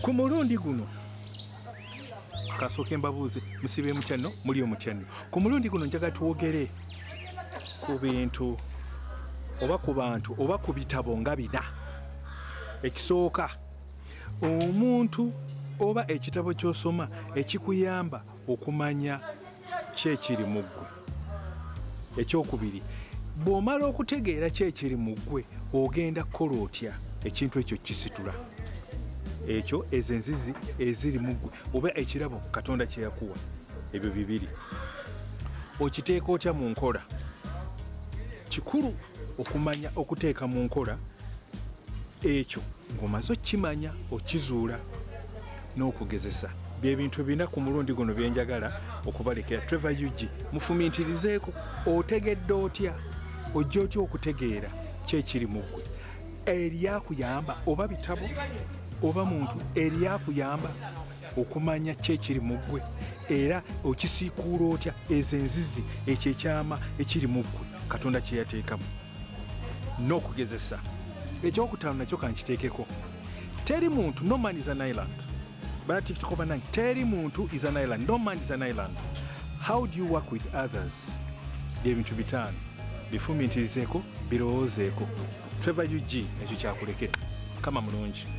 Ku mulundi guno kasooke mbabuuze, musibe mutya nno, muli omutya nno? Ku mulundi guno njagala twogere ku bintu oba ku bantu oba ku bitabo nga bina. Ekisooka, omuntu oba ekitabo ky'osoma ekikuyamba okumanya ki ekiri mu ggwe. Ekyokubiri, bw'omala okutegeera ki ekiri mu ggwe, ogenda kukola otya ekintu ekyo kisitula ekyo, ezo enzizi eziri mu ggwe oba ekirabo Katonda kye yakuwa? Ebyo bibiri okiteeka otya mu nkola? Kikulu okumanya okuteeka mu nkola ekyo ng'omaze okukimanya, okizuula n'okugezesa. Byebintu bina ku mulundi guno byenjagala okubalekera. Trevor Ug, mufumintirizeeko. Otegedde otya? Ojja otya okutegeera kyekiri mu ggwe? Eryakuyamba oba bitabo oba muntu eryakuyamba okumanya kyekiri mu ggwe, era okisiikuula otya ezo enzizi, ekyo ekyama ekiri mu ggwe Katonda kye yateekamu n'okugezesa? Ekyokutaano nakyo kankiteekeko. Teri muntu, no man is an island. Bana TikTok banange, teri muntu is an island, no man is an island. How do you work with others? Byebintu bitaano, bifumintirizeeko, birowoozeeko. Trevor Ug, ekyo kyakulekera. Kama mulungi.